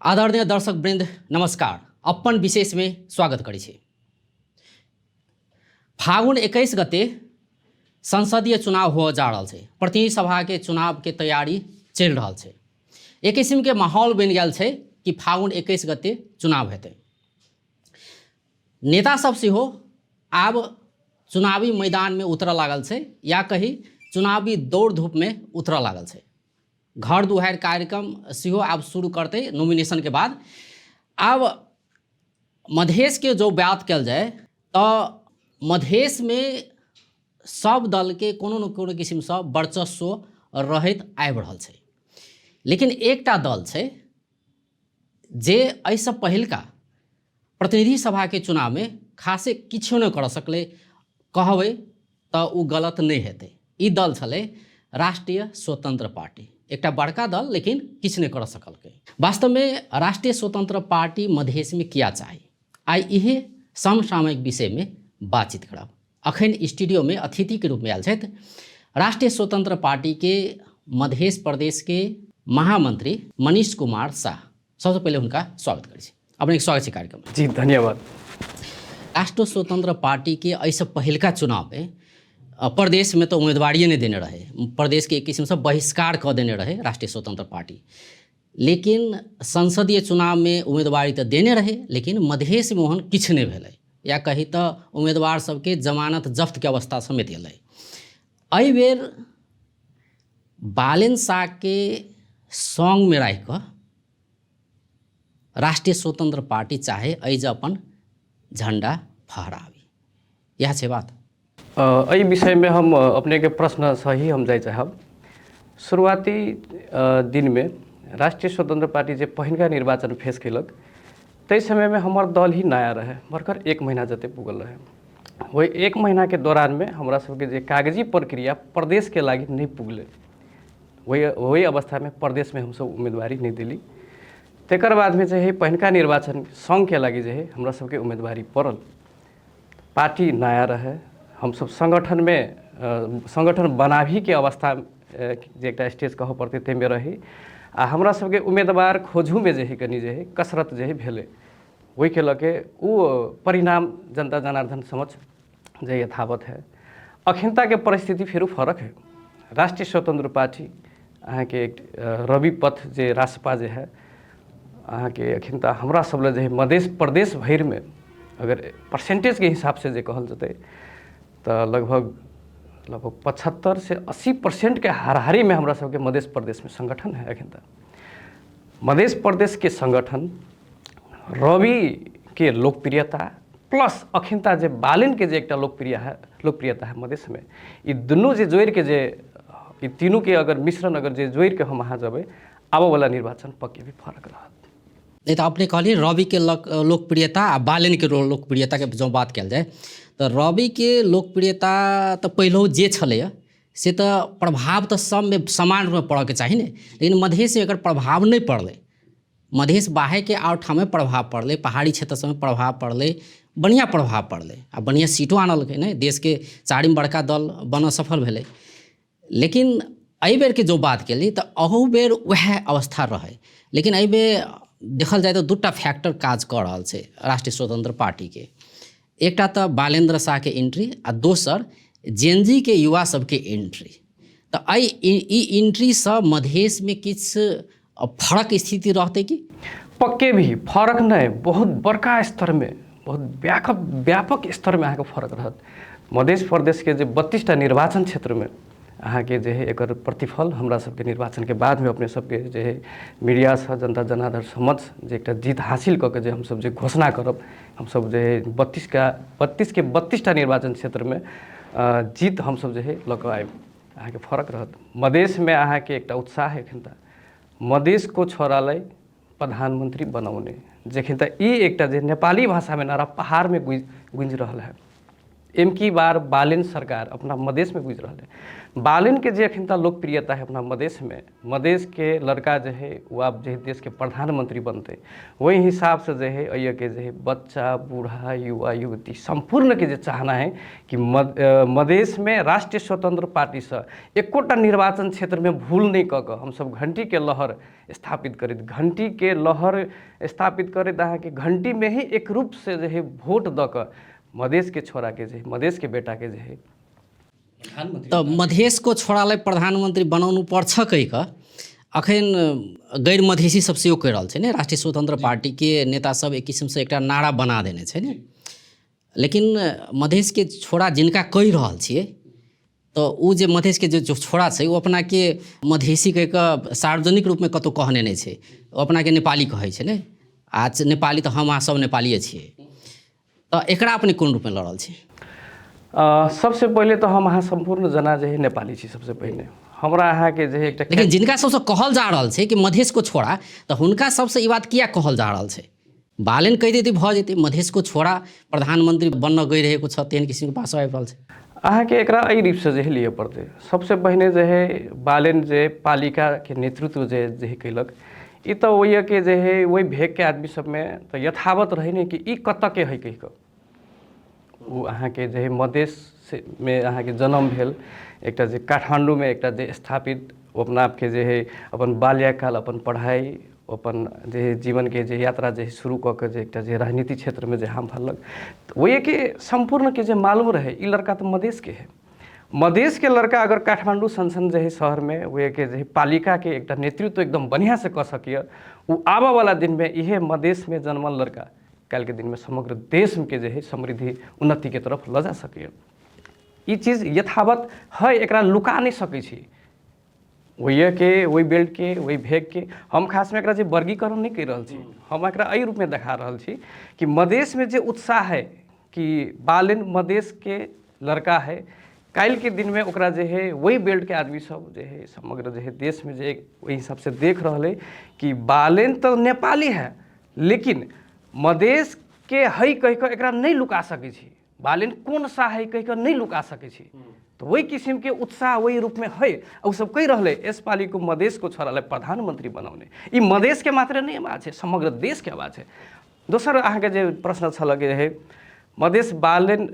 आदरणीय दर्शक वृंद नमस्कार। अपन विशेष में स्वागत करै छी। फागुन 21 गते संसदीय चुनाव हो जा रहल छै। प्रतिनिधि सभा के चुनाव के तैयारी चलि रहल छै। एक किस्म के माहौल बनि गेल छै कि फागुन 21 गते चुनाव हेतै। नेता सब सेहो आब चुनावी मैदान में उतरऽ लागल छै, या कही चुनावी दौड़ धूप में उतरऽ लागल छै। घर दुहारि कार्यक्रम सेहो आब शुरू करतै नॉमिनेशनके बाद। आब मधेशके जो बात कयल जाय तऽ मधेशमे सब दलके कोनो ने कोनो किसिमसँ वर्चस्व रहैत आबि रहल छै। लेकिन एकटा दल छै जे एहिसँ पहिलका प्रतिनिधि सभाके चुनावमे खासे किछो नहि कऽ सकलै, कहबै तऽ ओ गलत नहि हेतै। ई दल छलै राष्ट्रिय स्वतंत्र पार्टी, एकटा बड़का दल, लेकिन किछु नहि कऽ सकलकै। वास्तवमे राष्ट्रिय स्वतंत्र पार्टी मधेशमे किया चाही, आइ इहे समसामयिक विषयमे बातचीत करब। अखन स्टूडियोमे अतिथिके रूपमे आयल छथि राष्ट्रिय स्वतंत्र पार्टीके मधेश प्रदेशके महामंत्री मनीष कुमार शाह। सबसँ पहिले हुनका स्वागत करै छी। अपनेके स्वागत छै कार्यक्रम। जी धन्यवाद। राष्ट्रीय स्वतंत्र पार्टीके एहिसँ पहिलका चुनावमे प्रदेशमे तऽ उम्मीदवारिए नहि देने रहै, प्रदेशके एक किसिमसँ बहिष्कार कऽ देने रहै राष्ट्रीय स्वतंत्र पार्टी। लेकिन संसदीय चुनावमे उम्मीदवारी तऽ देने रहै, लेकिन मधेशमे ओहन किछु नहि भेलै, या कही तऽ उम्मीदवार सबके जमानत जब्तके अवस्था समेत एलै। एहि बेर बालेन शाहके सङ्गमे राखि कऽ राष्ट्रीय स्वतंत्र पार्टी चाहे एहि जे अपन झंडा फहराबी, इएह छै बात। एहि विषयमे हम अपनेके प्रश्न सही हम जाय चाहब। शुरुआती दिनमे राष्ट्रीय स्वतंत्र पार्टी जे पहिलका निर्वाचन फेस केलक ताहि समयमे हमर दल ही नया रहै, भर्खर 1 महीना जते पुगल रहै। ओहि 1 महीनाके दौरानमे हमरा सबके जे कागजी प्रक्रिया प्रदेशके लागि नहि पुगलै, वही अवस्थामे प्रदेशमे हमसब उम्मीदवारी नहि देली। तकर बादमे जे है पहिलका निर्वाचन सङ्घके लागि जे है हमरा सबके उम्मीदवारी पड़ल। पार्टी नया रहै, हमसब सङ्गठनमे सङ्गठन बनाबीके अवस्था जे एकटा स्टेज कहऽ पड़तै ताहिमे रही। आ हमरा सबके उम्मीदवार खोजूमे जे है कनि जे है कसरत जे है भेलै, ओहिके लऽ के ओ परिणाम जनता जनार्दन समक्ष जे यथावत है। अखिनताके परिस्थिति फेरो फरक है। राष्ट्रीय स्वतंत्र पार्टी अहाँके एक रवि पथ जे रासपा जे है अहाँके अखिनता हमरा सब लए जे है मधेश प्रदेश भरिमे अगर परसेंटेजके हिसाबसँ जे कहल जेतै तऽ लगभग लगभग 75 से 80% हाराहारीमे हमरा सबके मधेश प्रदेशमे संगठन है। अखिनता मधेश प्रदेशके संगठन रविके लोकप्रियता प्लस अखिनता जे बालिनके जे एकटा लोकप्रियता है मधेशमे, ई दुनू जे जोड़िके जे ई तीनूके अगर मिश्रण अगर जे जोड़िके हम अहाँ जेबै, आबऽवला निर्वाचन पक्के भी फरक रहत। नहि तऽ अपने कहलियै रविके लोकप्रियता आ बालिनके लोकप्रियताके जँ बात कयल जाय तऽ रविके लोकप्रियता तऽ पहिलहु जे छलैए से तऽ प्रभाव तऽ सबमे समान रूपमे पड़ऽके चाही ने, लेकिन मधेशमे एकर प्रभाव नहि पड़लै। मधेश बाहेके आओर ठाममे प्रभाव पड़लै, पहाड़ी क्षेत्र सबमे प्रभाव पड़लै, बढ़िआँ प्रभाव पड़लै आ बढ़िआँ सीटो आनलकै ने, देशके चारिम बड़का दल बनऽ सफल भेलै। लेकिन एहि बेरके जो बात केली तऽ अहू बेर वएह अवस्था रहै, लेकिन एहिबेर देखल जाय तऽ दूटा फैक्टर काज कऽ रहल छै राष्ट्रीय स्वतंत्र पार्टीके। एकटा तऽ बालेन्द्र शाहके एंट्री आ दोसर जेनजी के युवा सबके एंट्री। तऽ एहि ई एंट्रीसँ मधेशमे किछु फरक स्थिति रहतै कि? पक्के भी फरक नहि, बहुत बड़का स्तरमे, बहुत व्यापक स्तरमे अहाँके फरक रहत। मधेश प्रदेशके जे 32टा निर्वाचन क्षेत्रमे अहाँके जे है एकर प्रतिफल हमरा सबके निर्वाचनके बादमे अपने सबके जे है मीडियासँ जनता जनार्दन समक्ष जे एकटा जीत हासिल कऽ के जे हमसब जे घोषणा करब, हमसब जे है 32के 32टा निर्वाचन क्षेत्रमे जीत हमसब जे है लऽ कऽ आयब, अहाँके फरक रहत। मधेशमे अहाँके एकटा उत्साह है एखन तऽ मधेशको छोरालाई प्रधानमन्त्री बनाउने, जखन तऽ ई एकटा जे नेपाली भाषामे नारा पहाड़मे गूँजि रहल है। एमकी बार बालेन सरकार अपना मधेशमे गुजरि रहल है। बालेनके जे अखन तक लोकप्रियता है अपना मधेशमे, मधेशके लड़का जे है ओ आब जे देशके प्रधानमंत्री बनतै, ओहि हिसाबसँ जे है एहिके जे है बच्चा बूढ़ा युवा युवती सम्पूर्णके जे चाहना है कि मधेशमे राष्ट्रीय स्वतंत्र पार्टीसँ एकोटा निर्वाचन क्षेत्रमे भूल नहि कऽ कऽ हमसब घण्टीके लहर स्थापित करैत, घण्टीके लहर स्थापित करैत अहाँके घण्टीमे ही एक रूपसँ जे है वोट दऽ कऽ मधेशके छोराके जे है, मधेशके बेटाके जे है प्रधानमन्त्री। तऽ मधेशको छोरालाई प्रधानमन्त्री बनाउनु पर्छ कहि कऽ अखन गैर मधेसी सब सेहो कहि रहल छै ने। राष्ट्रीय स्वतंत्र पार्टीके नेता सब एक किसिमसँ एकटा नारा बना देने छै ने। लेकिन मधेशके छोरा जिनका कहि रहल छियै तऽ ओ जे मधेशके जे छोरा छै ओ अपनाके मधेसी कहि कऽ सार्वजनिक रूपमे कतहु कहने नहि छै, ओ अपनाके नेपाली कहै छै ने। आ नेपाली तऽ हम अहाँ सब नेपालिए छियै, तऽ एकरा अपने कोन रूपमे लऽ रहल छी? सबसे पहिले तऽ हम अहाँ सम्पूर्ण जना जे है नेपाली छी। सबसे पहिने हमरा अहाँके जे है एकटा, लेकिन जिनका सबसँ कहल जा रहल छै कि मधेशको छोरा, तऽ हुनका सबसँ ई बात किया कहल जा रहल छै? बालेन कहि देतै भऽ जेतै, मधेशको छोरा प्रधानमन्त्री बन्न गइरहेको छ, तेहन किसिमको भाषा आबि रहल छै। अहाँके एकरा एहि रूपसँ जे है लिअ पड़तै। सबसे पहिने जे है बालेन जे पालिकाके नेतृत्व जे जे कयलक, ई तऽ ओहिके जे है ओहि भेगके आदमी सबमे तऽ यथावत रहै ने कि ई कतऽके है कहि कऽ। ओ अहाँके जे है मधेशमे अहाँके जन्म भेल, एकटा जे काठमाण्डूमे एकटा जे स्थापित ओ अपना आपके जे है अपन बाल्यकाल अपन पढ़ाइ अपन जे है जीवनके जे यात्रा जे है शुरू कऽ कऽ जे एकटा जे राजनीति क्षेत्रमे जे हाम फाड़लक, तऽ ओहिके सम्पूर्णके जे मालूम रहै ई लड़का तऽ मधेशके है। मधेशके लड़का अगर काठमाण्डू सन सन जे है शहरमे ओहिके जे है पालिकाके एकटा नेतृत्व एकदम बढ़िआँसँ कऽ सकैए, ओ आबऽवला दिनमे इहे मधेशमे जन्मल लड़का काल्हिके दिनमे समग्र देशके जे है समृद्धि उन्नतिके तरफ लऽ जा सकैए। ई चीज यथावत है, एकरा लुका नहि सकै छी। ओहिके ओहि बेल्टके ओहि भेगके हम खासमे एकरा जे वर्गीकरण नहि कहि रहल छी, हम एकरा एहि रूपमे देखा रहल छी कि मधेशमे जे उत्साह है कि बालेन मधेशके लड़का है, काल्हिके दिनमे ओकरा जे है ओहि बेल्टके आदमी सब जे है समग्र जे है देशमे जे ओहि हिसाबसँ देख रहल है कि बालेन तऽ नेपाली है, लेकिन मधेशके है कहि कऽ एकरा नहि लुका सकै छी, बालेन कोन सा है कहि कऽ नहि लुका सकै छी। तऽ ओहि किसिमके उत्साह ओहि रूपमे है। ओ सब कहि रहलै यस पालिको मधेशको छोरालाई प्रधानमन्त्री बनाउने, ई मधेशके मात्रै नहि आवाज है, समग्र देशके आवाज है। दोसर अहाँके जे प्रश्न छल कि है मधेश बालेन,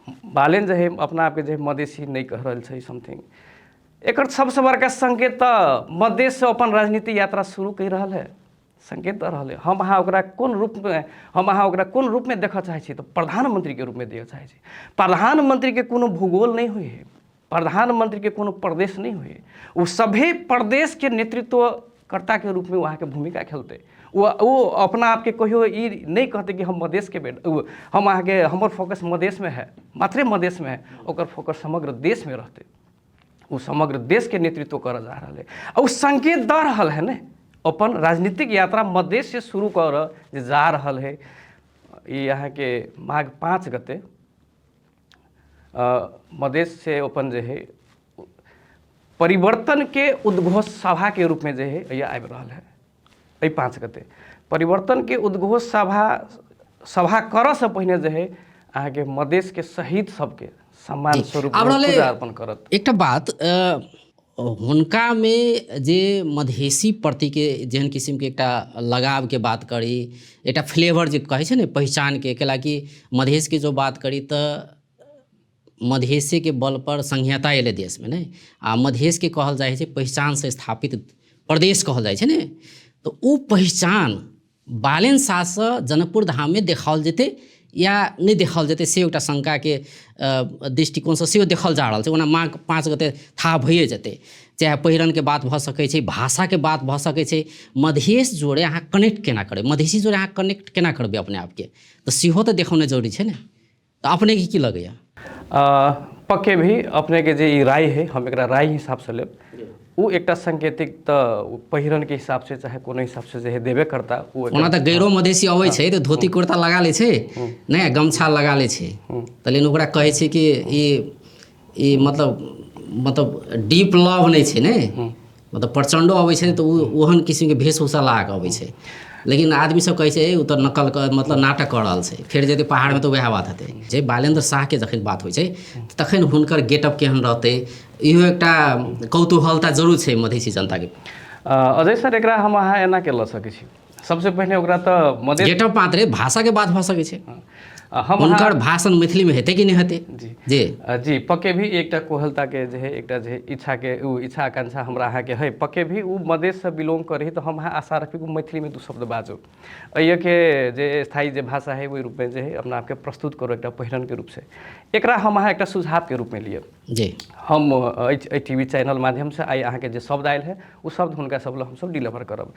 बालेन जे है अपना आपके जे मधेसी नहि कहि रहल छै समथिंग, एकर सबसँ बड़का संकेत तऽ मधेशसँ अपन राजनीतिक यात्रा शुरू कहि रहल है, संकेत दऽ रहल है। हम अहाँ ओकरा कोन रूपमे, हम अहाँ ओकरा कोन रूपमे देखऽ चाहै छी तऽ प्रधानमन्त्रीके रूपमे देखऽ चाहै छी। प्रधानमन्त्रीके कोनो भूगोल नहि होइ है, प्रधानमन्त्रीके कोनो प्रदेश नहि होइ है, ओ सभे प्रदेशके नेतृत्वकर्ताके रूपमे ओ अहाँके भूमिका खेलतै। ओ अपना आपके कहियो ई नहि कहतै कि हम मधेशके बेटा, ओ हम अहाँके हमर फोकस मधेशमे है, मात्रे मधेशमे है, ओकर फोकस समग्र देशमे रहतै। ओ समग्र देशके नेतृत्व करऽ जा रहल है आ ओ संकेत दऽ रहल है ने अपन राजनीतिक यात्रा मधेशसँ शुरू करऽ जे जा रहल है। ई अहाँके माघ 5 गते मधेशसँ अपन जे है परिवर्तनके उद्घोष सभाके रूपमे जे है एहि आबि रहल है। एहि 5 गते परिवर्तनके उद्घोष सभा सभा करऽसँ पहिने जे है अहाँके मधेशके शहीद सबके सम्मान स्वरूप पूजा अर्पण करत। एकटा बात, हुनकामे जे मधेसी प्रतिके जेहन किसिमके एकटा लगावके बात करी, एकटा फ्लेवर जे कहै छै ने पहिचानके, कैलाकि मधेशके जो बात करी तऽ मधेशेके बल पर संघीयता एलै देशमे ने, आ मधेशके कहल जाइ छै पहिचानसँ स्थापित प्रदेश कहल जाइ छै ने, तऽ ओ पहिचान बालेन शाहसँ जनकपुर धाममे देखाओल जेतै या नहि देखाओल जेतै से एकटा शङ्काके दृष्टिकोणसँ सेहो देखल जा रहल छै। ओना माघ 5 गते थाह भइए जेतै, चाहे पहिरनके बात भऽ सकै छै, भाषाके बात भऽ सकै छै। मधेश जोड़े अहाँ कनेक्ट केना करबै, मधेसी जोड़े अहाँ कनेक्ट केना करबै अपने आपके, तऽ सेहो तऽ देखौनाइ जरूरी छै ने। तऽ अपनेके की लगैए? पक्के भी अपनेके जे ई राय है, हम एकरा राय हिसाबसँ लेब। ओ एकटा सांकेतिक तऽ पहिरनके हिसाबसँ चाहे कोनो हिसाबसँ जे है देबे करता ओ। ओना तऽ गैरो मधेसी अबै छै तऽ धोती कुर्ता लगा लै छै नहि, गमछा लगा लै छै, तऽ लेकिन ओकरा कहै छै कि ई ई मतलब मतलब डीप लव नहि छै ने, मतलब प्रचण्डो अबै छै तऽ ओ ओहन किसिमके वेशभूषा लगा कऽ अबै छै। लेकिन आदमी सब कहै छै ओ तऽ नकल कर मतलब नाटक कऽ रहल छै। फेर जेतै पहाड़मे तऽ वएह बात हेतै। जे बालेन्द्र शाहके जखन बात होइ छै तखन हुनकर गेटअप केहन रहतै, इहो एकटा कौतूहलता जरूर छै मधेसी जनताके। अजय सर, एकरा हम अहाँ एना के लऽ सकै छी, सबसे पहिने ओकरा तऽ मधेश गेटअप मात्रे भाषाके बात भऽ सकै छै, हम हुनकर भाषण मैथिलीमे हेतै कि नहि हेतै? जी जी जी, पक्के भी एकटा कोहलताके जे है एकटा जे इच्छाके ओ इच्छा आकांक्षा हमरा अहाँके है। पक्के भी ओ मधेशसँ बिलोंग करी तऽ हम अहाँ आशा रखी कि मैथिलीमे दू शब्द बाजू, एहिके जे स्थायी जे भाषा है ओहि रूपमे जे है अपना आपके प्रस्तुत करू एकटा पहिरनके रूपसँ। एकरा हम अहाँ एकटा सुझावके रूपमे लिअ। जी, हम एहि टी वी चैनल माध्यमसँ आइ अहाँके जे शब्द आयल है ओ शब्द हुनका सब लग हमसब डिलीवर करब।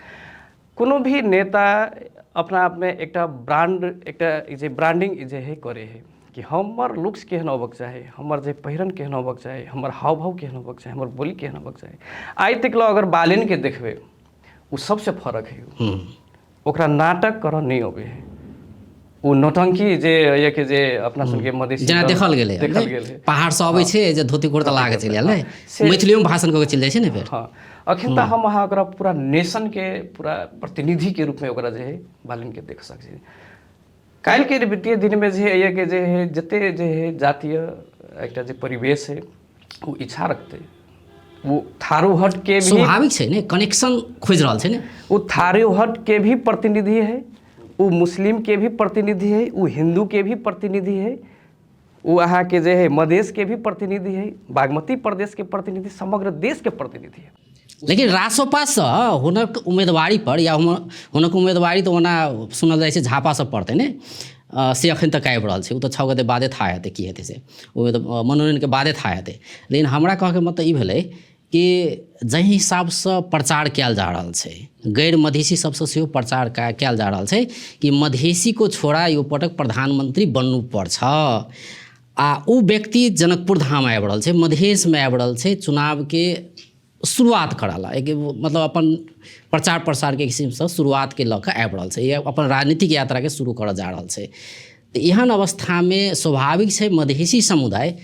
कोनो भी नेता अपना आपमे एकटा ब्रांड, एकटा जे ब्रांडिंग जे है करे है कि हमर लुक्स केहन होबक चाही, हमर जे पहिरन केहन होबक चाही, हमर हाव भाव केहन होबक चाही, हमर बोली केहन होबक चाही। आइ तक लऽ अगर बालेनके देखबै ओ सबसे फरक है, ओकरा नाटक करऽ नहि अबै है, ओ नौटंकी जे ये के जे अपना सबके मधेसी जेना देखल गेलै, देखल गेल है, पहाड़ से अबै छै जे धोती कुर्ता लागे चलि गेल, नहि मैथिलीमे भाषण कऽ के चलि जाइ छै ने फेर। हँ, अखन तऽ हम अहाँ ओकरा पूरा नेशनके पूरा प्रतिनिधिके रूपमे ओकरा जे है बालिनके देख सकै छी। काल्हिके वित्तीय दिनमे जे है के जे है जते जे है जातीय एकटा जे परिवेश है ओ इच्छा रखतै, ओ थारूहट के भी स्वाभाविक छै ने, कनेक्शन खोजि रहल छै ने, ओ थारूहट के भी प्रतिनिधि है, ओ मुस्लिम के भी प्रतिनिधि है, ओ हिंदू के भी प्रतिनिधि है, ओ अहाँके जे है मधेश के भी प्रतिनिधि है, बागमती प्रदेश के प्रतिनिधि, समग्र देश के प्रतिनिधि है। लेकिन रासोपासँ हुनक उम्मीदवारी पर या हुनक उम्मीदवारी तऽ ओना सुनल जाइ छै झापासँ पड़तै ने, से अखन तक आबि रहल छै, ओ तऽ 6 गोटे बादे थाह हेतै की हेतै से, ओ मनोनयनके बादे थाह हेतै। लेकिन हमरा कहऽके मतलब ई भेलै कि जाहि हिसाबसँ प्रचार कयल जा रहल छै, गैर मधेसी सबसँ सेहो प्रचार कयल जा रहल छै कि मधेसीको छोरा यो पटक प्रधानमन्त्री बन्नुपर्छ, आ ओ व्यक्ति जनकपुर धाम आबि रहल छै, मधेशमे आबि रहल छै चुनावके शुरुआत करऽ ला, एक मतलब अपन प्रचार प्रसारके किसिमसँ शुरुआतके लऽ कऽ आबि रहल छै, या अपन राजनीतिक यात्राके शुरू करऽ जा रहल छै। तऽ एहन अवस्थामे स्वाभाविक छै मधेसी समुदाय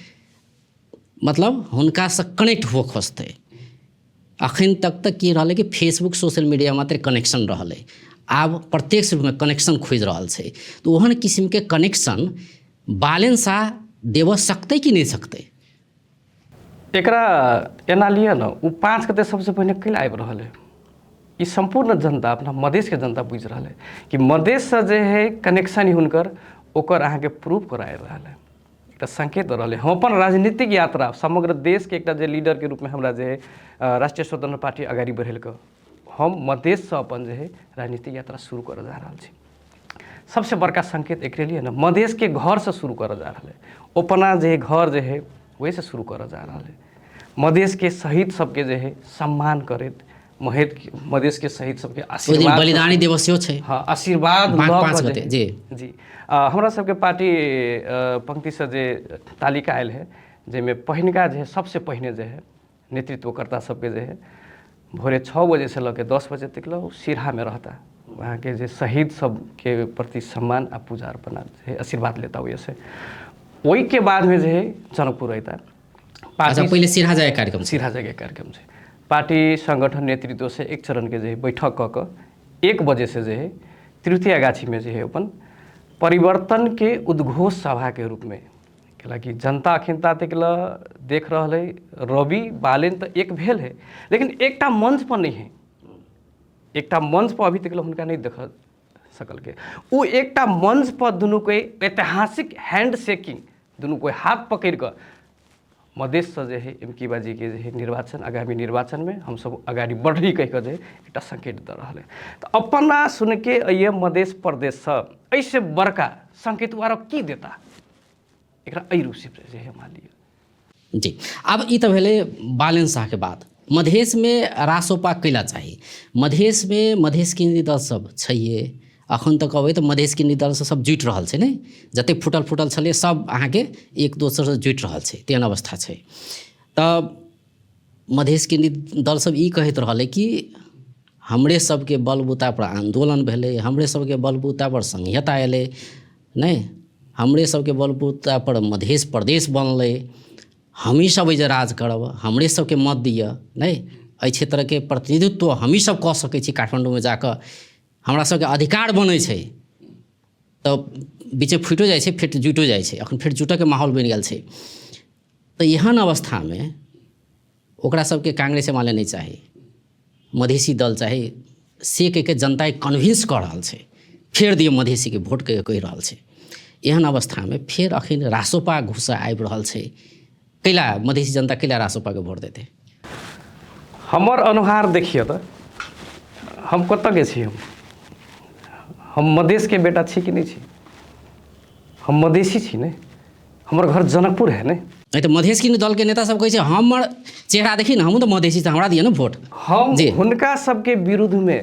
मतलब हुनकासँ कनेक्ट हुअ खोजतै। अखन तक तऽ की रहलै कि फेसबुक सोशल मीडिया मात्र कनेक्शन रहलै, आब प्रत्यक्ष रूपमे कनेक्शन खोजि रहल छै। तऽ ओहन किसिमके कनेक्शन बालेन शाह देबऽ सकतै कि नहि सकतै? एकरा एना लिअ ने, ओ 5 गते सबसे पहिने कैला आबि रहल है, ई सम्पूर्ण जनता अपना मधेशके जनता बुझि रहल है कि मधेशसँ जे है कनेक्शन हुनकर ओकर अहाँके प्रूफ कराबि रहल है, एकटा संकेत दऽ रहल है। हम अपन राजनीतिक यात्रा समग्र देशके एकटा जे लीडरके रूपमे हमरा जे है राष्ट्रीय स्वतंत्र पार्टी अगाडि बढ़ेलकै, हम मधेशसँ अपन जे है राजनीतिक यात्रा शुरू करऽ जा रहल छी। सबसे बड़का संकेत एकरे लिए ने मधेशके घरसँ शुरू करऽ जा रहल है, अपना जे घर जे है वहीसँ शुरू करऽ जा रहल है। मधेशके शहीद सबके जे है सम्मान करैत मधेशके शहीद सबके आशीर्वाद, बलिदानी दिवस सेहो छै, हँ आशीर्वाद 5 गते जी जी। हमरा सबके पार्टी पंक्तिसँ जे तालिका आयल है जाहिमे पहिनका जे है सबसे पहिने जे है नेतृत्वकर्ता सबके जे है भोरे 6 बजेसँ लऽ के 10 बजे तक लऽ सिरहामे रहता, अहाँके जे शहीद सबके प्रति सम्मान आ पूजा अर्पणा जे आशीर्वाद लेता ओहिसँ। ओहिके बादमे जे है जनकपुर अयता। अच्छा, पहिले सिरहा जाए कार्यक्रम, सिरहा जाए कार्यक्रम छै। पार्टी संगठन नेतृत्व से एक चरण के जे है बैठक कऽ कऽ 1 बजे से जे है तृतीया गाछीमे जे है अपन परिवर्तन के उद्घोष सभा के रूपमे, कैलाकि जनता अखन तक लऽ देख रहल है रवि बालेन तऽ एक भेल है, लेकिन एकटा मंच पर नहीं है, एकटा मंच पर अभी तक लऽ हुनका नहीं देख सकल के। ओ एकटा मंच पर दुनू के ऐतिहासिक हैंड शेकिंग, दुनू कोई हाथ पकड़ि कऽ मधेशसँ जे है एम के बाजीके जे है निर्वाचन आगामी निर्वाचनमे हमसब अगाडि बढ़ी कहि कऽ जे एकटा संकेत दऽ रहल है। तऽ अपना सुनके अइए मधेश प्रदेशसँ एहिसँ बड़का संकेत आरो की देता, एकरा एहि रूपसँ जे है मान लिअ। जी, आब ई तऽ भेलै बालेन शाहके बात। मधेशमे रासोपा कैला चाही? मधेशमे मधेश केन्द्रीय दल सब छैहे, अखन तक कहबै तऽ मधेश केन्द्रीय दलसँ सब जुटि रहल छै ने, जतेक फुटल फुटल छलै सब अहाँके एक दोसरसँ जुटि रहल छै, तेहन अवस्था छै। तऽ मधेश केन्द्रीय दल सब ई कहैत रहलै कि हमरे सबके बलबूता पर आन्दोलन भेलै, हमरे सबके बलबूता पर संघीयता अयलै, नहि हमरे सबके बलबूता पर मधेश प्रदेश बनलै, हमही सब एहि जे राज करब, हमरे सबके मत दिअ, नहि एहि क्षेत्रके प्रतिनिधित्व हमही सब कऽ सकै छी, काठमाण्डूमे जाकऽ हमरा सबके अधिकार बनै छै तऽ बीचे फुटियो जाइ छै, फेर जुटियो जाइ छै। अखन फेर जुटऽके माहौल बनि गेल छै। तऽ एहन अवस्थामे ओकरा सबके कांग्रेस एमाले नहि चाही, मधेसी दल चाही, से कहिके जनता कन्विंस कऽ रहल छै, फेर दियौ मधेसीके वोट कहि कहि रहल छै। एहन अवस्थामे फेर अखन रासोपा घुसा आबि रहल छै, कैला मधेसी जनता कैला रासोपाके वोट देतै? हमर अनुहार देखियौ तऽ हम कतऽके छी? हम मधेशके बेटा छी कि नहि छी? हम मधेसी छी ने, हमर घर जनकपुर है ने। नहीं तऽ मधेश की दलके नेता सब कहै छै हमर चेहरा देखी ने, हमहूँ तऽ मधेसी छी, हमरा दिअ ने वोट। हम हुनका सबके विरुद्धमे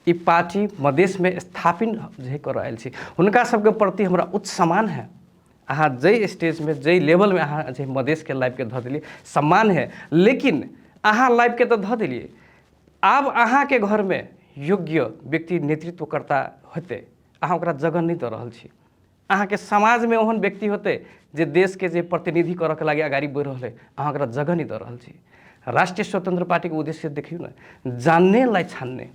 ई पार्टी मधेशमे स्थापित जे करऽ आयल छी, हुनका सबके प्रति हमरा उच्च सम्मान है। अहाँ जाहि स्टेजमे जाहि लेवलमे अहाँ जे मधेशके लाइफके धऽ देलियै, सम्मान है, लेकिन अहाँ लाइफके तऽ धऽ देलियै, आब अहाँके घरमे योग्य व्यक्ति नेतृत्वकर्ता हेतै, अहाँ ओकरा जगह नहि दऽ रहल छी। अहाँके समाजमे ओहन व्यक्ति होतै जे देशके जे प्रतिनिधि करऽके लागि अगाडि बढ़ि रहल है, अहाँ ओकरा जगह नहि दऽ रहल छी। राष्ट्रिय स्वतंत्र पार्टीके उद्देश्य देखियौ ने, जानने लाई छानने,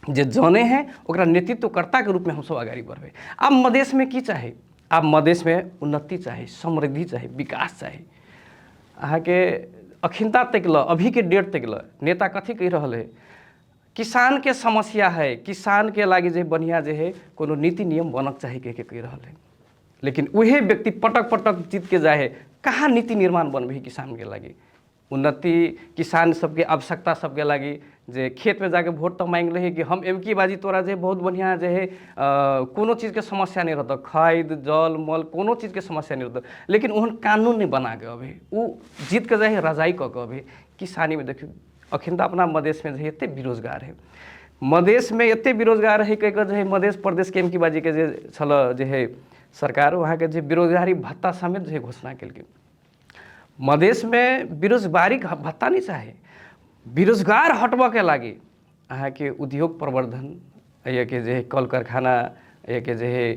जे जाने है ओकरा नेतृत्वकर्ताके रूपमे हमसब अगाडि बढ़बै। आब मधेशमे की चाही? आब मधेशमे उन्नति चाही, समृद्धि चाही, विकास चाही। अहाँके अखिनता तक लऽ, अभीके डेट तक लऽ नेता कथी कहि रहल है? किसान के समस्या है, किसान के लागि जे बढ़िया जे है कोनो नीति नियम बनक चाही कह के कहि रहल है, लेकिन उहे व्यक्ति पटक पटक जीत के जाए है, कहाँ नीति निर्माण बनबे किसान के लागि? उन्नति किसान सबके आवश्यकता सबके लागि जे खेत में जाके वोट तो मांगि रहे कि हम एमकी बाजी तोरा जे बहुत बढ़िया जे है कोनो चीज़के समस्या नहीं रहता, खाद जल मल कोनो चीज़के समस्या नहीं रहता, लेकिन ओहन कानून नहीं बना के अभी उ जीत के जाए है रजाई कऽ के। अभी किसानीमे देखियौ अखन तऽ अपना मधेशमे जे एते बेरोजगार है, मधेशमे एते बेरोजगार है कहि कऽ जे है मधेश प्रदेशके एमकी बाजीके जे छल जे है सरकार, वहाँके जे बेरोजगारी भत्ता समेत जे घोषणा केलकै। मधेशमे बेरोजगारी भत्ता नहि चाही, बेरोजगार हटबऽके लागि अहाँके उद्योग प्रवर्धन, एहिके जे है कल कारखाना, एहिके जे है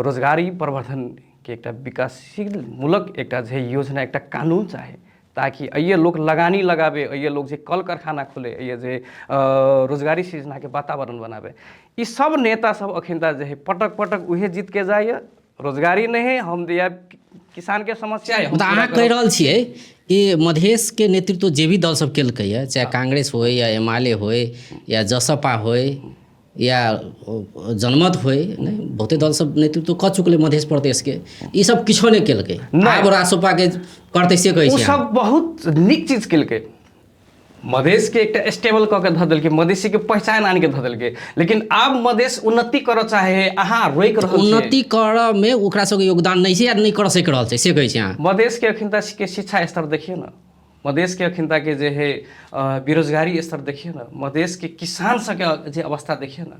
रोजगारी प्रवर्धनके एकटा विकासशील मूलक एकटा जे है योजना, एकटा कानून चाही, ताकि अइए लोक लगानी लगाबे, अइए लोक जे कल कारखाना खोले, अइए जे रोजगारी सृजनाके वातावरण बनाबे। ई सब नेता सब अखिनता जे है पटक पटक उहे जीत के जाइए, रोजगारी नहीं है, हम दिया किसान के समस्या है। तऽ अहाँ कहि रहल छियै कि मधेशके नेतृत्व जे भी दल सब केलकै चाहे कांग्रेस होय या एमाले होय या जसपा होय या जनमत होय, नहि बहुते दल सब नेतृत्व कऽ चुकलै मधेश प्रदेशके, ई सब किछो नहि केलकै, आब रासोपाके करतै से कहै छै। सब बहुत नीक चीज केलकै, मधेशके एकटा स्टेबल कऽ के धऽ देलकै, मधेशीके पहचान आनि के धऽ देलकै, लेकिन आब मधेश उन्नति करऽ चाहे है, अहाँ रोकि रहल छियै। उन्नति करऽमे ओकरा सबके योगदान नहि छै या नहि करऽ सकि रहल छै से कहै छी अहाँ? मधेशके अखिनता के शिक्षा स्तर देखियौ ने, मधेशके अखिनताके जे है बेरोजगारी स्तर देखियौ ने, मधेशके किसान सबके जे अवस्था देखियौ ने,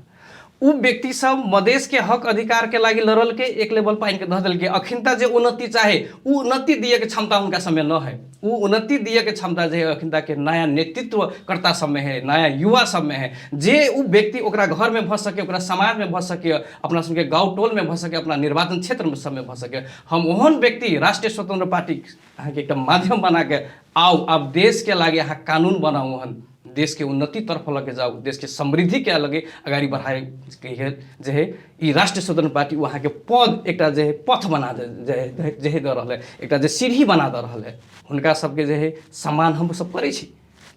उ व्यक्ति सब मधेशके हक अधिकारके लागि लड़लकै, एक लेवल पर आनिके धऽ देलकै। अखिनता जे उन्नति चाहे उ उन्नति दिएके क्षमता हुनका सबमे न है, उ उन्नति दिएके क्षमता जे अखिनताके नया नेतृत्वकर्ता सबमे है, नया युवा सबमे है, जे उ व्यक्ति ओकरा घरमे भऽ सके, ओकरा समाजमे भऽ सके, अपना सबके गाँव टोलमे भऽ सके, अपना निर्वाचन क्षेत्रमे सबमे भऽ सके। हम ओहन व्यक्ति राष्ट्रिय स्वतंत्र पार्टी अहाँके एकटा माध्यम बनाके आउ, आब देशके लागि अहाँ कानून बनाउ, ओहन देशके उन्नति तरफ लऽ के जाउ, देशके समृद्धिके लगे अगाडि बढ़ाए जे है ई राष्ट्रिय स्वतंत्र पार्टी ओ अहाँके पद एकटा जे है पथ बना जे जे है दऽ रहल है, एकटा जे सीढ़ी बना दऽ रहल है। हुनका सबके जे है सम्मान हमसब करै छी,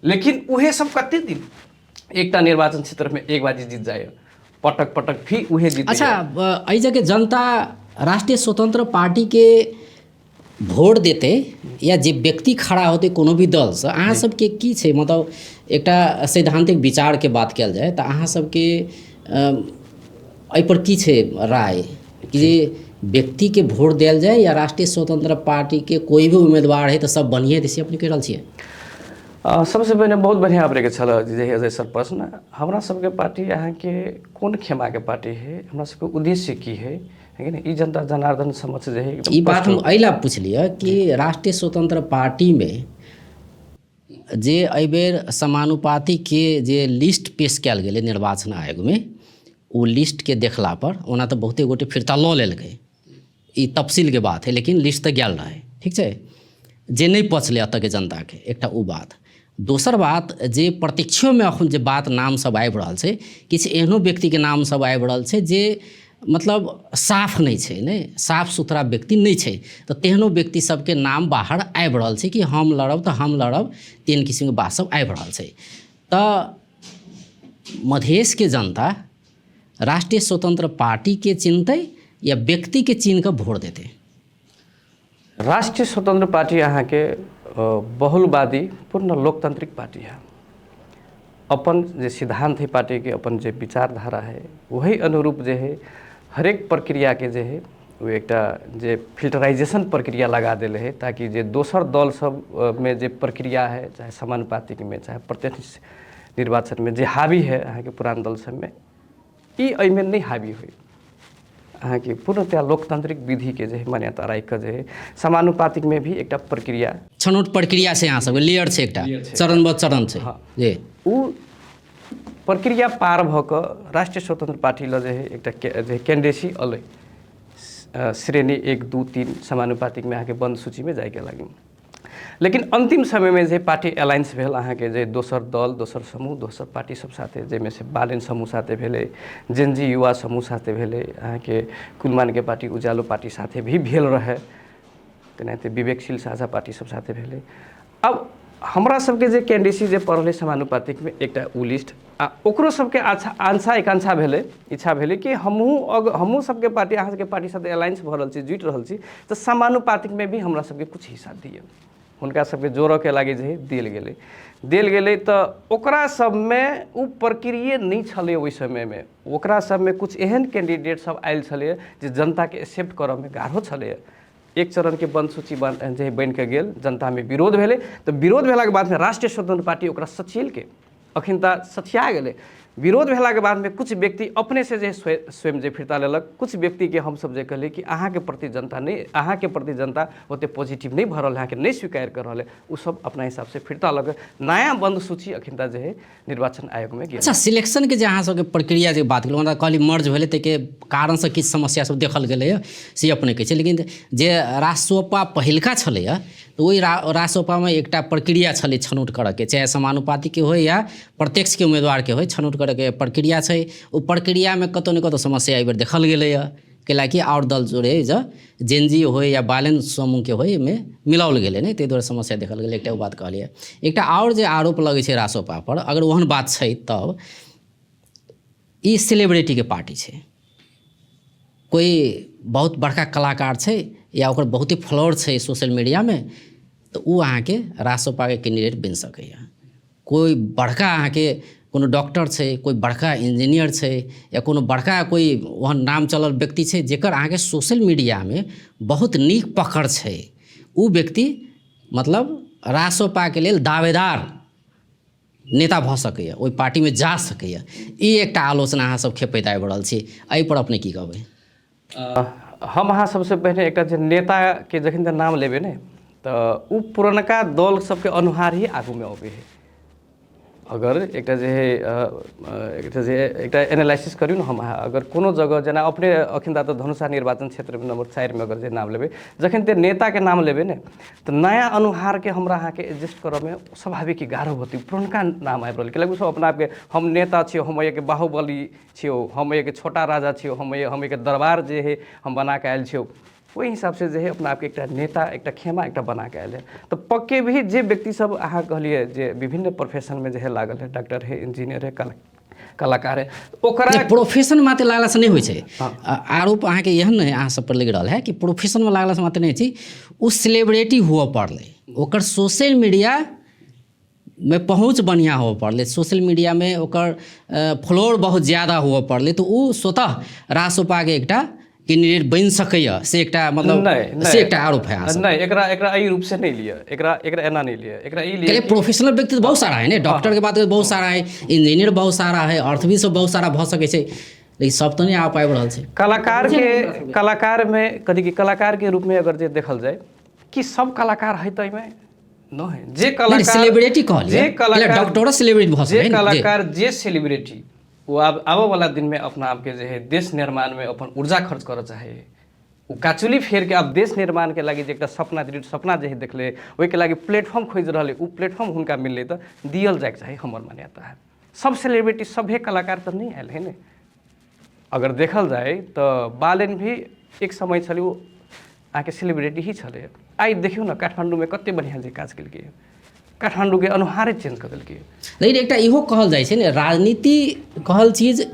लेकिन उहे सब कते दिन एकटा निर्वाचन क्षेत्रमे एक बाजी जीत जाइए, पटक पटक फिर उहे जीत। अच्छा, एहि जगह जनता राष्ट्रिय स्वतंत्र पार्टीके वोट देतै या जे व्यक्ति खड़ा होतै कोनो भी दलसँ, अहाँ सबके की छै मतलब एकटा सैद्धान्तिक विचारके बात कयल जाय तऽ अहाँ सबके एहिपर की छै राय कि जे व्यक्तिके वोट देल जाय या राष्ट्रीय स्वतंत्र पार्टीके कोई भी उम्मीदवार है तऽ सब बढ़िएँ हेतै, से अपने कहि रहल छियै? सबसँ पहिने बहुत बढ़िआँ अपनेके छल जे अजय सर प्रश्न। हमरा सबके पार्टी अहाँके कोन खेमाके पार्टी है, हमरा सबके उद्देश्य की है, है कि नहि, ई जनता जनार्दन समक्ष जे है ई बात हम एहि लए पुछलियै कि राष्ट्रीय स्वतंत्र पार्टीमे जे एहिबेर समानुपातिके जे लिस्ट पेश कयल गेलै निर्वाचन आयोगमे, ओ लिस्टके देखला पर ओना तऽ बहुते गोटे फिरता लऽ लेलकै, ई तफसीलके बात है, लेकिन लिस्ट तऽ गेल रहै, ठीक छै, जे नहि पचलै एतऽके जनताके, एकटा ओ बात। दोसर बात जे प्रत्यक्षोमे अखन जे बात नाम सब आबि रहल छै, किछु एहनो व्यक्तिके नाम सब आबि रहल छै जे मतलब साफ नहि छै, नहि साफ सुथरा व्यक्ति नहि छै, तऽ तेहनो व्यक्ति सबके नाम बाहर आबि रहल छै कि हम लड़ब तऽ हम लड़ब, तेहन किसिमके बात सब आबि रहल छै। तऽ मधेशके जनता राष्ट्रिय स्वतंत्र पार्टीके चिन्हतै या व्यक्तिके चिन्ह कऽ भोट देतै? राष्ट्रिय स्वतंत्र पार्टी अहाँके बहुलवादी पूर्ण लोकतांत्रिक पार्टी है। अपन जे सिद्धांत है पार्टीके, अपन जे विचारधारा है, वही अनुरूप जे है हरेक प्रक्रियाके जे है ओ एकटा जे फिल्टराइजेशन प्रक्रिया लगा देले है, ताकि जे दोसर दल सब में जे प्रक्रिया है, चाहे समानुपातिक में चाहे प्रत्यक्ष निर्वाचन में जे हावी है अहाँके पुरान दल सबमे, ई एहिमे नहि हावी होइ। अहाँके पूर्णतया लोकतांत्रिक विधिके जे है मान्यता राखि कऽ जे है समानुपातिकमे भी एकटा प्रक्रिया, छनौट प्रक्रिया छै, अहाँ सबके लेयर छै, एकटा चरणबद्ध चरण छै। हँ। जी। ओ प्रक्रिया पार भऽ कऽ राष्ट्रिय स्वतंत्र पार्टी लऽ जे है एकटा जे कैंडिडेसी अलै श्रेणी 1 2 3 समानुपातिकमे अहाँके बन्द सूचीमे जाइके लागि। लेकिन अंतिम समयमे जे पार्टी अलायंस भेल अहाँके जे दोसर दल, दोसर समूह, दोसर पार्टी सब साथे, जाहिमे से बालेन समूह साथे भेलै, जेनजी युवा समूह साथे भेलै, अहाँके कुलमानके पार्टी उजालो पार्टी साथे भी भेल रहै, तेनाहिते विवेकशील साझा पार्टी सब साथे भेलै। अब हमरा सबके जे कैंडिडेसी जे पड़लै समानुपातिकमे एकटा ओ लिस्ट, आ ओकरो सबके अच्छा आंसा एकांक्षा भेलै, इच्छा भेलै कि हमहूँ सबके पार्टी अहाँ सबके पार्टी साथे अलायंस भऽ रहल छी, जुटि रहल छी, तऽ समानुपातिकमे भी हमरा सबके किछु हिस्सा दिअ। हुनका सबके जोड़ऽके लागि जे देल गेलै, देल गेलै तऽ ओकरा सबमे ओ प्रक्रिये नहि छलै ओहि समयमे। ओकरा सबमे किछु एहन कैंडिडेट सब आयल छलै जे जनताके एक्सेप्ट करऽमे गाढ़ो छलै। एक चरणके बन्द सूची जे बनिके गेल, जनतामे विरोध भेलै, तऽ विरोध भेलाके बादमे राष्ट्रिय स्वतंत्र पार्टी ओकरा सचिएलकै, अखन तऽ सठिया गेलै। विरोध भेलाके बादमे किछु व्यक्ति अपनेसँ जे स्वयं जे फिर्ता लेलक, किछु व्यक्तिके हमसब जे कहलियै कि अहाँके प्रति जनता नहि, अहाँके प्रति जनता ओते पॉजिटिव नहि भऽ रहल है, अहाँके नहि स्वीकार कर रहल है, ओ सब अपना हिसाबसँ फिर्ता लऽ कऽ नया बन्द सूची अखन तऽ जे है निर्वाचन आयोगमे गेल। अच्छा, सिलेक्शनके जे अहाँ सबके प्रक्रिया जे बात केलहुँ, हमरा कहली मर्ज भेलै ताहिके कारणसँ किछु समस्या सब देखल गेलैए से अपने कहै छै, लेकिन जे रासोपा पहिलका छलैए तऽ ओहि रासोपामे एकटा प्रक्रिया छलै छनौट करऽके, चाहे समानुपातिकके होइ या प्रत्यक्षके उम्मीदवारके होइ, छनौट करऽके प्रक्रिया छै। ओ प्रक्रियामे कतहु ने कतहु समस्या एहिबेर देखल गेलैए, कैलाकि आओर दल जोड़े जे जेनजी होइ या बालेन समूहके होइ एहिमे मिलाओल गेलै नहि, ताहि दुआरे समस्या देखल गेलै। एकटा ओ बात कहलियै। एकटा आओर जे आरोप लगै छै रासोपा पर, अगर ओहन बात छै तब ई सेलिब्रिटीके पार्टी छै, कोइ बहुत बड़का कलाकार छै या ओकर बहुते फॉलोअर छै सोशल मीडियामे, तऽ ओ अहाँके रासोपाके कैंडिडेट बनि सकैए। कोइ बड़का अहाँके कोनो डॉक्टर छै, कोइ बड़का इंजीनियर छै या कोनो बड़का कोइ ओहन नाम चलल व्यक्ति छै जेकर अहाँके सोशल मीडियामे बहुत नीक पकड़ छै, ओ व्यक्ति मतलब रासोपाके लेल दावेदार नेता भऽ सकैए, ओहि पार्टीमे जा सकैए। ई एकटा आलोचना अहाँ सब खेपैत आबि रहल छी, एहिपर अपने की कहबै? हम अहाँ सबसँ पहिने एकटा जे नेताके जखन तऽ नाम लेबै ने तऽ ओ पुरनका दल सबके अनुहार ही आगूमे अबै है। अगर एकटा जे है एकटा जे एकटा एनालिसिस करियौ ने हम अहाँ, अगर कोनो जगह जेना अपने अखन तऽ धनुषा निर्वाचन क्षेत्रमे नम्बर 4 मे अगर जे नाम लेबै, जखन ते नेताके नाम लेबै ने तऽ नया अनुहारके हमरा अहाँके एडजस्ट करऽमे स्वाभाविक गाढ़ो होतै, पुरनका नाम आबि रहल, कैलाकि ओसब अपना आपके हम नेता छियौ, हम एहिके बाहुबली छियौ, हम एहिके छोटा राजा छियौ, हम एहिके दरबार जे है हम बनाके आयल छियौ, ओहि हिसाबसँ जे है अपना आपके एकटा नेता एकटा खेमा एकटा बनाके आयल है। तऽ पक्के भी जे व्यक्ति सब अहाँ कहलियै जे विभिन्न प्रोफेशनमे जे है लागल है, डॉक्टर है, इंजीनियर है, कलाकार है, ओकरा प्रोफेशन मात्र लागलासँ नहि होइ छै। आरोप अहाँके एहन नहि अहाँ सब पर लागि रहल है कि प्रोफेशनमे लागलासँ मात्र नहि होइ छै, ओ सेलिब्रिटी हुअ पड़लै, ओकर सोशल मीडिया मे पहुँच बढ़िआँ हुअ पड़लै, सोशल मीडियामे ओकर फॉलोअर बहुत ज्यादा हुअ पड़लै, तऽ ओ स्वतः रासोपाके एकटा कैंडिडेट बनि सकैए, से एकटा मतलब से एकटा आरोप है। नहि, एकरा एकरा एहि रूप से नहि लिअ, एकरा एकरा एना नहि लिअ, एकरा ई लिअ प्रोफेशनल व्यक्ति बहुत सारा है ने, डॉक्टर के बात बहुत सारा है, इंजीनियर बहुत सारा है, अर्थविद सब बहुत सारा भऽ सकै छै, लेकिन सब तऽ नहि आबि पाबि रहल छै। कलाकार के कलाकार मे कथी कि कलाकार के रूप में अगर जे देखल जाय कि सब कलाकार है तऽ एहिमे नहि, जे कलाकार सेलिब्रिटी कहलियै, जे कलाकार डॉक्टरो सेलिब्रिटी भऽ सकै, जे कलाकार जे सेलिब्रिटी ओ आब आबऽ वाला दिन में अपना आपके जे है देश निर्माण में अपन ऊर्जा खर्च करऽ चाहे, ओ काचुली फेरके आब देश निर्माणके लागि जे एकटा सपना, दृढ़ सपना जे देखले, ओहिके लागि प्लेटफॉर्म खोजि रहल, ओ प्लेटफॉर्म हुनका मिललै तऽ दियल जाइके चाही, हमर मान्यता है। सब सेलिब्रिटी, सभे कलाकार तऽ नहि आयल है ने। अगर देखल जाय तऽ बालेन भी एक समय छलै ओ अहाँके सेलिब्रिटी ही छलै। आइ देखियौ ने काठमाण्डूमे कते बढ़िआँ जे काज केलकै, काठमाण्डूके अनुहारे चेंज कऽ देलकै। लेकिन एकटा इहो कहल जाइ छै ने, राजनीति कहल चीज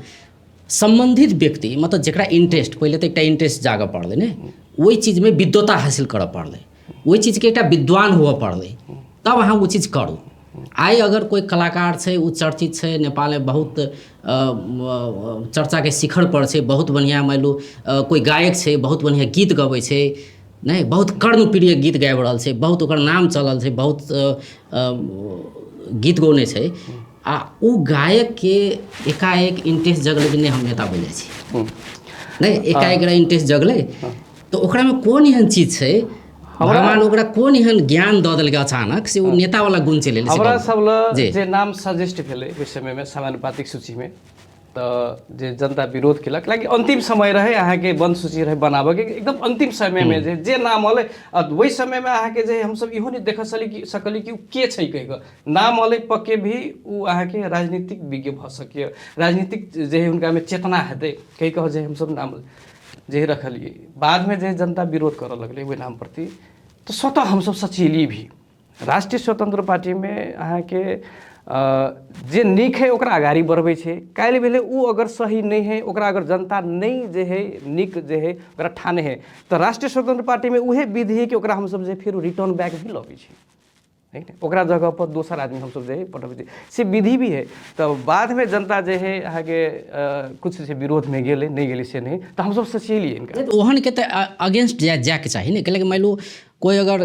सम्बन्धित व्यक्ति, मतलब जकरा इंटरेस्ट, पहिले तऽ एकटा इंटरेस्ट जागऽ पड़लै ने, ओहि चीजमे विद्वता हासिल करऽ पड़लै, ओहि चीजके एकटा विद्वान हुअ पड़लै, तब अहाँ ओ चीज करू। आइ अगर कोइ कलाकार छै, ओ चर्चित छै, नेपालमे बहुत चर्चाके शिखरपर छै, बहुत बढ़िआँ, मानि लू कोइ गायक छै, बहुत बढ़िआँ गीत गबै छै, नहि बहुत कर्णप्रिय गीत गाबि रहल छै, बहुत ओकर नाम चलल छै, बहुत गीत गौने छै, आ ओ गायकके एकाएक इंटरेस्ट जगलै कि नहि हम नेता बनि जाइ छी, नहि एकाएक इंटरेस्ट जगलै, तऽ ओकरामे कोन एहन चीज छै, भगवान ओकरा कोन एहन ज्ञान दऽ देलकै अचानक से ओ नेतावला गुण चलि एलै? हमरा सब लग जे नाम सजेस्ट भेलै ओहि समयमे समानुपातिक सूचीमे, तऽ जे जनता विरोध केलक, लाकि अन्तिम समय रहै अहाँके बन्द सूची रहै बनाबऽके, एकदम अन्तिम समयमे जे जे नाम अलै, आ ओहि समयमे अहाँके जे हमसब इहो नहि देख सकली कि ओ के छै कहि कऽ नाम अलै, पक्के भी ओ अहाँके राजनीतिक विज्ञ भऽ सकैए, राजनीतिक जे हुनकामे चेतना हेतै कहि कऽ जे हमसब नाम जे रखलियै। बादमे जे जनता विरोध करऽ लगलै ओहि नाम प्रति, तऽ स्वतः हमसब सचेलियै भी। राष्ट्रीय स्वतंत्र पार्टीमे अहाँके जे नीक हइ ओकरा अगाड़ी बढ़बै छै, काल्हि भेलै ओ अगर सही नहि हइ, ओकरा अगर जनता नहि जे हइ नीक जे हइ ओकरा ठानै हइ, तऽ राष्ट्रीय स्वतंत्र पार्टीमे उहे विधि हइ कि ओकरा हमसब जे फेर रिटर्न बैक भी लबै छी, है ने, ओकरा जगहपर दोसर आदमी हमसब जे हइ पठबै छी, से विधि भी हइ। तऽ बादमे जनता जे हइ अहाँके किछु जे विरोधमे गेलै, नहि गेलै से नहि, तऽ हमसब सचेलियै हिनका। ओहनके तऽ अगेंस्ट जायके चाही ने, कैलाकि मानि लू कोइ अगर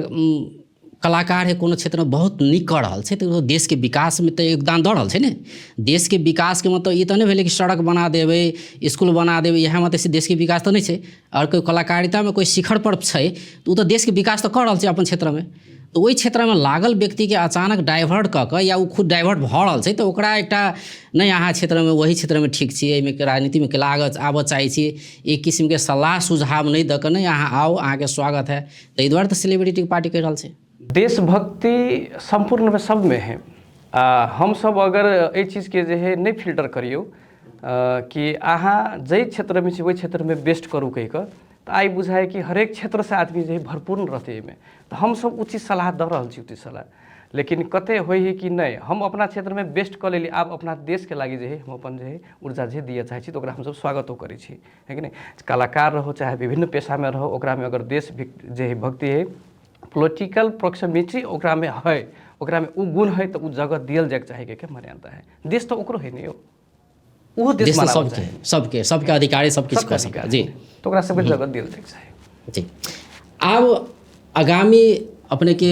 कलाकार है कोनो क्षेत्रमे बहुत नीक कऽ रहल छै तऽ ओ देशके विकासमे तऽ योगदान दऽ रहल छै ने। देशके विकासके मतलब ई तऽ नहि भेलै कि सड़क बना देबै, इसकुल बना देबै, इएह मतलब से देशके विकास तऽ नहि छै। आओर कोइ कलाकारितामे कोइ शिखरपर छै तऽ ओ तऽ देशके विकास तऽ कऽ रहल छै अपन क्षेत्रमे, तऽ ओहि क्षेत्रमे लागल व्यक्तिके अचानक डाइवर्ट कऽ कऽ या ओ खुद डाइवर्ट भऽ रहल छै तऽ ओकरा एकटा नहि अहाँ क्षेत्रमे ओही क्षेत्रमे ठीक छी, एहिमे राजनीतिमे केला आबऽ चाहै छी, एक किसिमके सलाह सुझाव नहि दऽ कऽ नहि अहाँ आउ अहाँके स्वागत है, ताहि दुआरे तऽ सेलिब्रिटीके पार्टी कहि रहल छै। देशभक्ति सम्पूर्णमे सबमे है, आ हमसब अगर एहि चीजके जे है नहि फिल्टर करियौ कि अहाँ जाहि क्षेत्रमे छी ओहि क्षेत्रमे बेस्ट करू कहि कऽ, तऽ आइ बुझाइ कि हरेक क्षेत्रसँ आदमी जे है भरपूर्ण रहतै एहिमे, तऽ हमसब उचित सलाह दऽ रहल छी, उचित सलाह। लेकिन कते होइ है कि नहि हम अपना क्षेत्रमे बेस्ट कऽ लेली, आब अपना देशके लागि जे है हम अपन जे है ऊर्जा जे दिअ चाहै छी, तऽ ओकरा हमसब स्वागतो करै छी, है कि नहि। कलाकार रहो चाहे विभिन्न पेशामे रहो, ओकरामे अगर देश जे है भक्ति है, पोलिटिकल प्रोक्सिमिटी ओकरामे है, ओकरामे ओ गुण है, तऽ ओ जगह दियल जाइके चाही के मान्यता है। देश तऽ ओकरो है ने यौ, ओहो देश सबके सबके सबके अधिकारी सब किछु कऽ सकै जी, तऽ ओकरा सबके जगह दियल जाइके चाही जी। आब आगामी अपनेके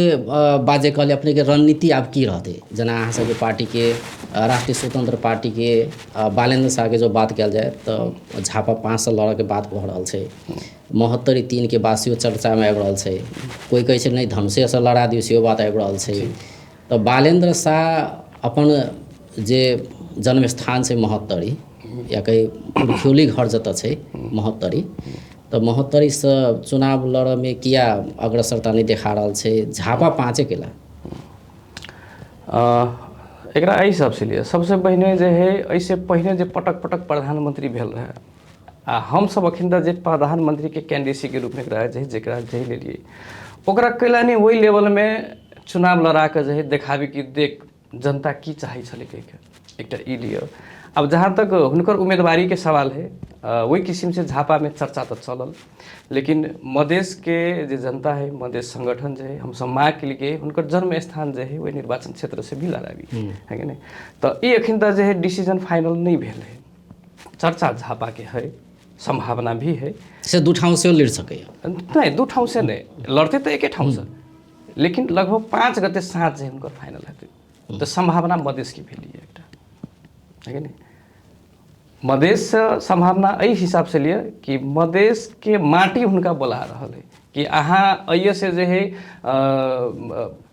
बात जे कहलियै, अपनेके रणनीति आब की रहतै? जेना अहाँ सबके पार्टीके राष्ट्रीय स्वतंत्र पार्टीके बालेन्द्र शाहके जो बात कयल जाय तऽ झापा 5 लड़ऽके बात भऽ रहल छै, महोत्तरी 3 बात सेहो चर्चामे आबि रहल छै, कोइ कहै छै नहि धनुषेसँ लड़ा दियौ सेहो बात आबि रहल छै। तऽ बालेन्द्र शाह अपन जे जन्म स्थान छै महोत्तरी या कही पुरखौली घर जतऽ छै महोत्तरी, तऽ महोत्तरीसँ चुनाव लड़ऽमे किया अग्रसरता नहि देखा रहल छै झापा 5 केला? एकरा एहि हिसाबसँ लिअ, सबसँ पहिने जे है एहिसँ पहिने जे पटक पटक प्रधानमंत्री भेल रहै, आ हमसब अखन तक जे प्रधानमंत्रीके कैंडिडेसीके रूपमे एकरा जे जकरा जे लेलियै ओकरा कैला नहि ओहि लेवलमे चुनाव लड़ा कऽ जे है देखाबी कि देख जनता की चाहै छलै कहिके, एकटा ई लिअ। आब जहाँ तक हुनकर उम्मीदवारीके सवाल है, ओहि किसिमसँ झापामे चर्चा तऽ चलल, लेकिन मधेशके जे जनता है, मधेश संगठन जे है, हमसब माँग केलियै हुनकर जन्म स्थान जे है ओहि निर्वाचन क्षेत्रसँ भी लड़ाबी, है कि नहि। तऽ ई अखन तक जे है डिसीजन फाइनल नहि भेल है, चर्चा झापाके है, सम्भावना भी है से दू ठाउँ सेहो लड़ि सकैए। नहि, दू ठाउँसँ नहि लड़तै तऽ एके ठाउँसँ, लेकिन लगभग 5 गते साँझ जे हुनकर फाइनल हेतै, तऽ सम्भावना मधेशके भेलियै एकटा, है कि नहि। मधेशसँ सम्भावना एहि हिसाबसँ लिअ कि मधेशके माटी हुनका बोला रहल है कि अहाँ एहिसँ जे है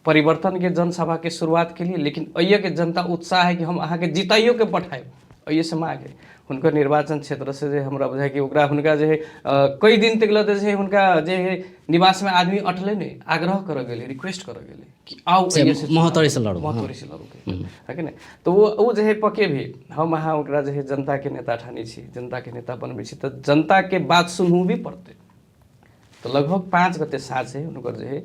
परिवर्तनके जनसभाके शुरुआत केलियै, लेकिन एहिके जनता उत्साह है कि हम अहाँके जिताइयोके पठायब, एहिसँ माग है। हुनकर निर्वाचन क्षेत्रसँ जे हमरा बुझाइ कि ओकरा हुनका जे है कई दिन तक लऽ जे है हुनका जे है निवासमे आदमी अटलै नहि, आग्रह करऽ गेलै, रिक्वेस्ट करऽ गेलै कि आउ एहिसँ महोत्तरीसँ लड़ू। महोत्तरीसँ लड़ू है कि नहि। तऽ ओ जे है पके भी हम अहाँ ओकरा जे है जनताके नेता ठानै छी, जनताके नेता बनबै छी, तऽ जनताके बात सुनू भी पड़तै। तऽ लगभग 5 गते साँझ है हुनकर जे है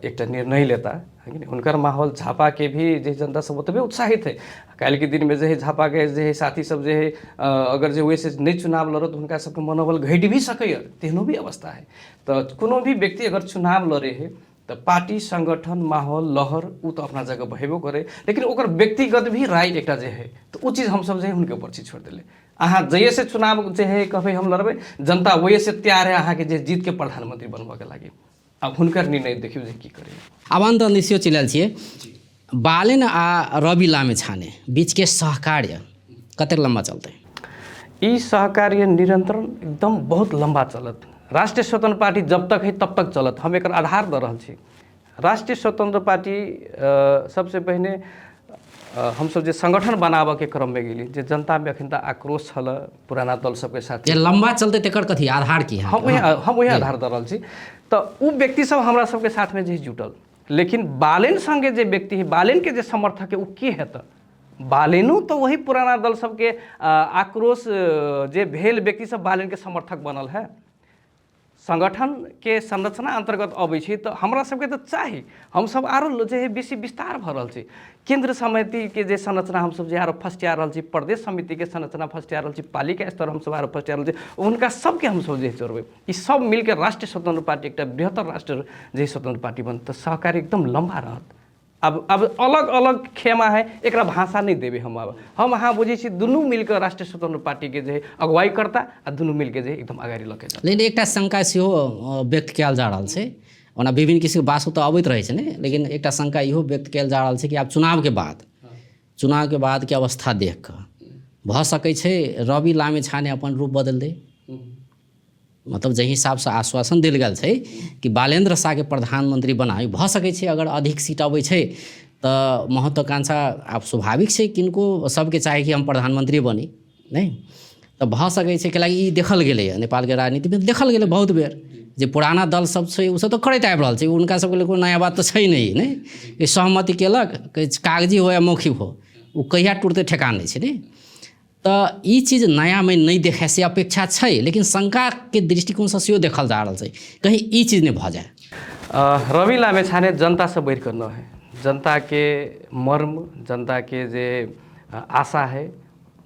एकटा निर्णय लेता है कि नहि। हुनकर माहौल झापाके भी जे जनता सब ओतबे उत्साहित है। काल्हिके दिनमे जे है झापाके जे है साथी सब जे है अगर जे वैसे नहि चुनाव लड़त हुनका सबके मनोबल घटि भी सकैए, तेहनो भी अवस्था है। तऽ कोनो भी व्यक्ति अगर चुनाव लड़े है तऽ पार्टी संगठन माहौल लहर ओ तऽ अपना जगह बहेबो करे, लेकिन ओकर व्यक्तिगत भी राय एकटा जे है तऽ ओ चीज हमसब जे है हुनके ऊपर चीज छोड़ि देलै। अहाँ जहिएसँ चुनाव जे है कहबै हम लड़बै, जनता वहीसँ तैयार है अहाँके जे जीतके प्रधानमंत्री बनबऽके लागि। आब हुनकर निर्णय देखियौ जे की करै। आब अन्त अन्त सेहो चलि आयल छियै, बालेन आ रवि लामिछाने बीचके सहकार्य कतेक लम्बा चलतै? ई सहकार्य निरंतर एकदम बहुत लम्बा चलत। राष्ट्रीय स्वतंत्र पार्टी जब तक है तब तक चलत। हम एकर आधार दऽ रहल छी। राष्ट्रीय स्वतंत्र पार्टी सबसे पहिने हमसब जे संगठन बनाबऽके क्रममे गेली, जे जनतामे अखन तक आक्रोश छल पुराना दल सबके साथ, जे लम्बा चलतै तेकर कथी आधार की है? हम वएह आधार दऽ रहल छी। तऽ ओ व्यक्ति सब हमरा सबके साथमे जे जुटल, लेकिन बालेन संगे जे व्यक्ति है, बालेनके जे समर्थक है, ओ के हेतै? बालेनो तऽ वही पुराना दल सबके आक्रोश जे भेल व्यक्ति सब बालेनके समर्थक बनल है। संगठनके संरचना अन्तर्गत अबै छै तऽ हमरा सबके तऽ चाही, हमसब आरो जे है बेसी विस्तार भऽ रहल छै। केन्द्र समितिके जे संरचना हमसब जे आरो फस्टिया रहल छी, प्रदेश समितिके संरचना फस्टिया रहल छी, पालिका स्तर हमसब आरो फस्टिया रहल छी, हुनका सबके हमसब जे जोड़बै, ई सब मिलके राष्ट्रीय स्वतंत्र पार्टी एकटा बृहत्तर राष्ट्र जे स्वतंत्र पार्टी बनत तऽ सहकार्य एकदम लम्बा रहत। अब अलग अलग खेमा है, एकरा भाषा नहीं देबै हम। अब हम अहाँ बुझै छी दुनू मिलके राष्ट्रीय स्वतंत्र पार्टीके जे है अगुवाई करता आ दुनू मिलके जे एकदम अगाडि लऽ के जाता। लेकिन एकटा शंका सेहो व्यक्त कयल जा रहल छै, ओना विभिन्न किसिमके बात तऽ अबैत रहै छै ने, लेकिन एकटा शंका इहो व्यक्त कयल जा रहल छै कि आब चुनावके बादके अवस्था देख कऽ भऽ सकै छै रवि लामिछाने अपन रूप बदलि दै। मतलब जाहि हिसाबसँ आश्वासन देल गेल छै कि बालेन्द्र शाहके प्रधानमंत्री बनाबी, भऽ सकै छै अगर अधिक सीट अबै छै तऽ महत्वाकांक्षा आब स्वाभाविक छै, किनको सबके चाही कि हम प्रधानमंत्री बनी, नहि तऽ भऽ सकै छै। कैलाकि ई देखल गेलैए नेपालके राजनीतिमे, देखल गेलै बहुत बेर जे पुराना दल सब छै ओ सब तऽ करैत आबि रहल छै, हुनका सबके लेल कोनो नया बात तऽ छै नहि, नहि ई सहमति केलक कागजी हो या मौखिक हो, ओ कहिया टूटतै ठेकान नहि छै। ने तऽ ई चीज नयामे नहि देखै से अपेक्षा छै, लेकिन शङ्काके दृष्टिकोणसँ सेहो देखल जा रहल छै कहीँ ई चीज नहि भऽ जाय। रवि लामिछाने जनतासँ बढ़िकऽ न है, जनताके मर्म, जनताके जे आशा है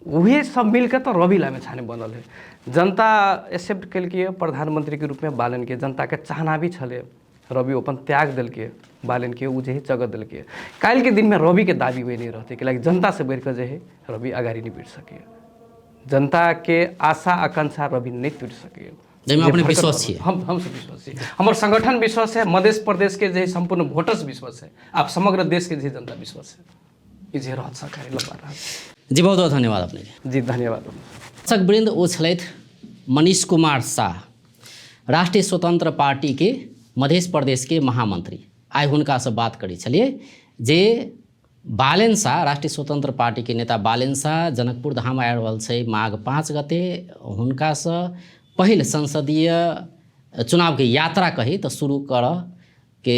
उहे सब मिलके तऽ रवि लामिछाने बनल है। जनता एक्सेप्ट केलकै प्रधानमंत्रीके रूपमे बालनके, जनताके चाहना भी छलै, रवि अपन त्याग देलकै बालनके, ओ जे है जगह देलकै। काल्हिके दिनमे रविके दाबी वही नहि रहतै, कैलाकि जनतासँ बढ़िकऽ जे है रवि अगाडि नहि बढ़ि सकैए। जनताके आशा आकांक्षा रवि नहि टूटि सकैए, जाहिमे अपने विश्वास छियै। हम सब विश्वास छियै, हमर संगठन विश्वास है, मध्य प्रदेशके जे सम्पूर्ण वोटर्स विश्वास है, आब समग्र देशके जे जनता विश्वास है, ई जे रहत सरकारी लम्बा रहत। जी बहुत बहुत धन्यवाद अपनेके। जी धन्यवाद। दर्शक वृंद, ओ छलथि मनीष कुमार शाह, राष्ट्रीय स्वतंत्र पार्टीके मध्य प्रदेशके महामंत्री। आइ हुनकासँ बात करै छलियै जे बालेन शाह, राष्ट्रीय स्वतंत्र पार्टीके नेता बालेन शाह जनकपुर धाम आबि रहल छै माघ 5 गते। हुनकासँ पहिल संसदीय चुनावके यात्रा कही तऽ शुरू करऽ के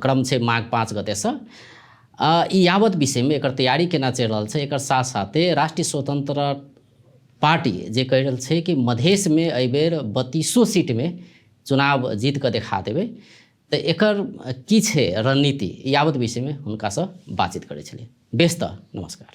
क्रम छै माघ 5 गतेसँ। ई यावत विषयमे एकर तैयारी केना चलि रहल छै, एकर साथ साथे राष्ट्रीय स्वतंत्र पार्टी जे कहि रहल छै कि मधेशमे एहिबेर 32 सीटमे चुनाव जीत कऽ देखा देबै, तऽ एकर की छै रणनीति, यावत विषयमे हुनकासँ बातचीत करै छलियै। बेस तऽ नमस्कार।